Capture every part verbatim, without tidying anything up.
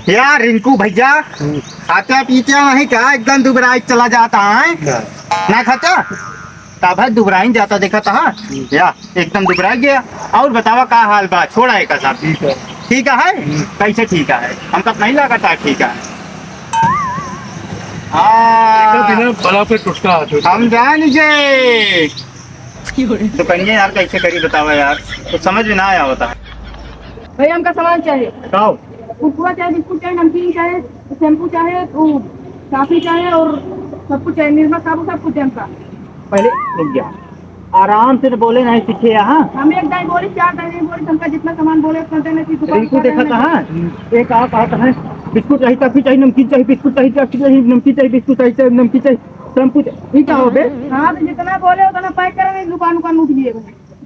क्या रिंकू भैया, हम्म। खाते पीते नहीं का, एकदम दुबराई चला जाता है। ना। ना खाता? तब है दुबराई जाता, देखा था? हम्म। या, एकदम दुबराई गया। और बतावा का हाल बा? छोड़ा है का साहब? ठीक है। ठीक है? हम्म। कैसे ठीक है? हमका नहीं लगा था ठीक है। हाँ। एक दिन बड़ा पे टुटका हाथ होता है। हम जान जे। दुकनिया यार कैसे करी बतावा यार, कुछ समझ में ना आया होता। भैया, हमका सामान चाहिए। का हो? कुरकुरा चाहे, बिस्कुट चाहे, नमकीन चाहे, शैम्पू चाहे, उ, साबुन चाहे और सब कुछ चाहे, निरमा साबुन, सब कुछ चाहे हमका। पहले रुक जा, आराम से तो बोले नहीं सीखे यहाँ। हम एक दाई बोली, चार दाई नहीं बोली, हमका जितना सामान बोले उतना देने की दुकान रिंकू का देखा रहने कहाँ? एक आप आता है, बिस्कुट चाहिए, टॉफी चाहिए, नमकीन चाहिए, बिस्कुट चाहिए, टॉफी चाहिए, नमकीन चाहिए, बिस्कुट चाहिए, नमकीन चाहिए, शैम्पू चाहिए। ई का हो बे? हाँ, तो जितना बोले उतना पैक करे, नहीं दुकान उकान लूट लिए।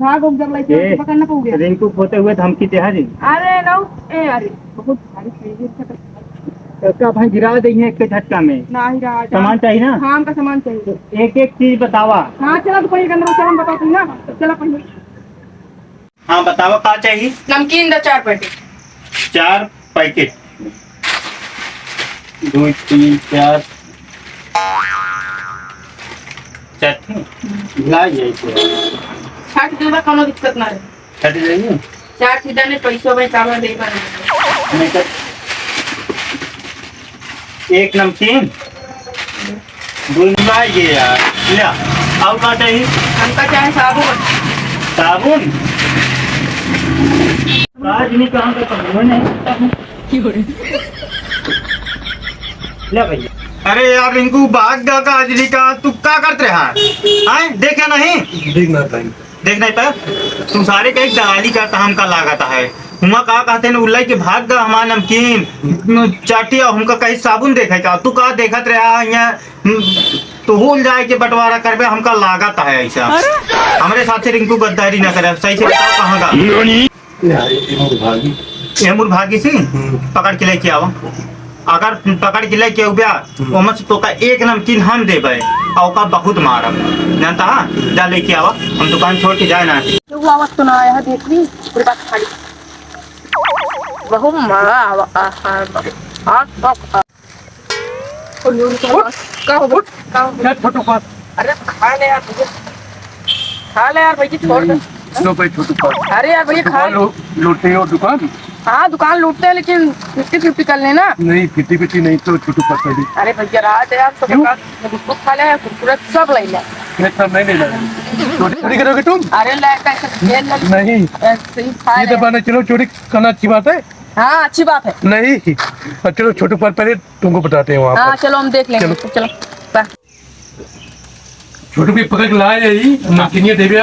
भाग उग जब लइके ए, पकड़ ना पाउगे। रिंकू खोते हुए धमकी दे, हाँ जी। अरे नो, ए अरे, बहुत भारी चीज है। तो का भाई गिरा देंगे एक के झटका में? नहीं रहा, सामान चाहिए ना? हाँ, हमका सामान चाहिए। तो एक एक चीज बतावा। हाँ, चला तो पहले अंदर चला, हम बताते हैं ना। चला पहले। हाँ, बतावा का चाहिए? नमकीन दा चार पैकेट। चार पैकेट। दो, तीन, चार। चार ठे? भुला जाए तो। छाट देबा, कोनो दिक्कत ना रहे। छाट जाइए। चार ठे दाने पैसो में काबा दे बा। नहीं तो एक नमकीन। बुझाई गया यार। ले, और का चाहिए? हमका चाहे साबुन। साबुन? आज नहीं कहाँ का साबुन है? ले भैया। अरे यार रिंकू, भाग गा का आज नहीं कहाँ, तू का करत रहा? हैं? देखे नहीं? देख ना पाई। देख नहीं पाए? तू सारे का एक दलाली करता हमका लागत है। हुआ का कहते हैं, उल्लाई के भाग गा हमार नमकीन, चाटी, और हमका कहीं साबुन देखे का? तू का देखत रहा यहाँ? हम्म, तो भूल जाए कि बंटवारा करबे, हमका लागत है ऐसा। अरे! हमरे साथे रिंकू गद्दारी ना करे, सही से बताओ कहाँ का? यार, ये मुर्भागी। ये मुर्भागी सी? हम्म। पकड़ के लेके आवा। अगर पकड़ के लेके आउब्या, हम्म। ओमे से तोका एक नमकीन हम देबे, और ओका बहुत मारब। जानता है? जा लेके आवा, हम दुकान छोड़ के जाए ना। केहू आवत तो ना आया है, देख ली, पूरी बात खाली। बहु माँ आवा, आ, आ, आ, आ, आ। उठ, का हो, उठ। का हो? क्या छोटू पास? अरे खा ले यार भैया, खा ले यार भैया, छोड़ दे। नहीं, लो भाई छोटू पास। अरे यार भैया, खा। दुकान लो-, लूटते हो दुकान? हाँ, दुकान लूटते हैं, लेकिन फिफ्टी फिफ्टी कर लेना। नहीं, फिफ्टी फिफ्टी नहीं तो छोटू पास कर दी। अरे भैया, रात है यार, तो क्यों? का, बिस्कुट खा ले यार, कुरकुरे सब ले ले। ये सब नहीं लेना है। चोरी, चोरी करोगे तुम? अरे ले, कैसे जेल ले। नहीं। ऐसे ही खा ये ले। दबाना, चलो चोरी करना अच्छी बात है। हाँ, अच्छी बात है। नहीं, और चलो छोटू पास पहले तुमको बताते हैं वहाँ हाँ, पर। चलो हम देख लेंगे। चलो। चलो, बाय। छोटू के पकड़ के लाए यही, हाँ। नमकीनिया देबे।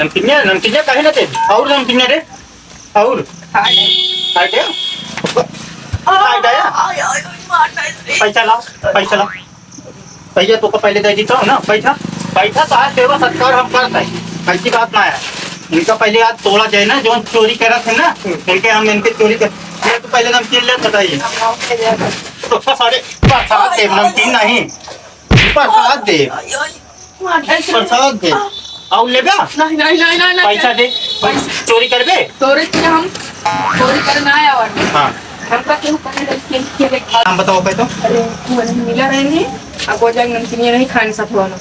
नमकीनिया, नमकीनिया काहे ना दे? और नमकीनिया दे। और? खाए। खाए दे। खाए दे। पैसा ला, पैसा ला। भैया, तोका पहले दे देता हूँ ना, बैठा, बैठा, तो आज सेवा सत्कार हम करते हैं, ऐसी बात ना है। इनका पहले आज तोड़ा जाए ना, जो चोरी करत है ना, इनके हम, इनके चोरी कर, ये तो पहले नमकीन ले, बताइए। तो सारे प्रसाद दे, नमकीन नहीं, प्रसाद दे, प्रसाद दे। और लेबे? नहीं, नहीं, नहीं, नहीं, नहीं। पैसा दे। पैसा। चोरी करबे? तोरे से हम चोरी करे ना आया बाटे। हाँ। हमका केहू कहे रहे कि, कि रे खा। नाम बताओ पे तो। अरे, तू वही मिला रहे नहीं, अब वो जाके नमकीनिया नहीं खाने साथ वाला।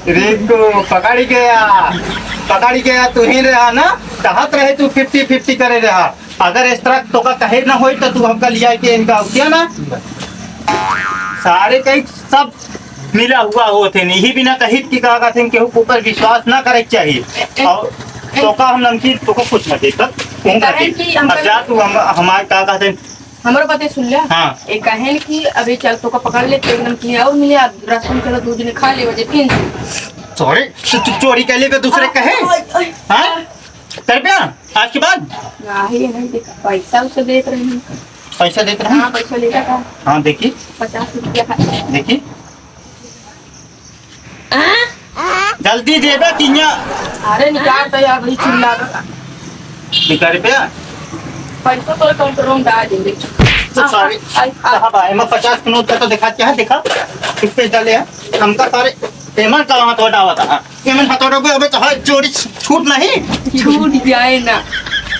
रिंकू, पकड़ गया, पकड़ गया, तू ही रहा ना, कहत रहे तू फिफ्टी फिफ्टी करे रहा। अगर इस तरह तोका कहे ना होई तो तू हमका लिया के इनका क्या ना? सारे कई सब मिला हुआ होत है, यही बिना कहित कि का कहते हैं, केहू के ऊपर विश्वास ना करे के चाहिए। ए, ए, और ए, तोका हम नमकीन तोका कुछ ना देता, कहूँ ना काहे दे। कि हम अब जा तू हम, हमारे का कहते हैं? हमरो बातें सुन ले। हाँ। ए, कहेन कि अभी चल तोका पकड़ ले, तो एकदम की और मिले, अब रास्ता में चलो दो जने खा ले, बजे तीन सौ। सॉरी, तो तू चोरी कर ले पे दूसरे कहे? ओए, ओए। हाँ? कर पे आज के बाद? नहीं, नहीं देखा, पैसा उसे देत रहे हैं। पैसा देत रहे? हाँ, पैसा लेता था। हाँ, देखी। पचास रुपया है। देखी। जल्दी देबे किया। अरे निकाल तो यार, बड़ी चिल्ला रहा। निकाल पे। पैसा तो कंट्रोल में आ जाएंगे। तो सारे, आई, आई। साहब आए, मैं पचास के नोट का तो दिखा, क्या है, दिखा। किस पे डाले हैं? हमका सारे पेमेंट का वहाँ तो हटावा था। पेमेंट हथौड़ा पे अबे तो है, चोरी छूट नहीं। छूट जाए ना।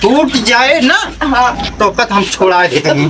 टूट जाए ना, हाँ। तो कत हम छोड़ा देते हैं।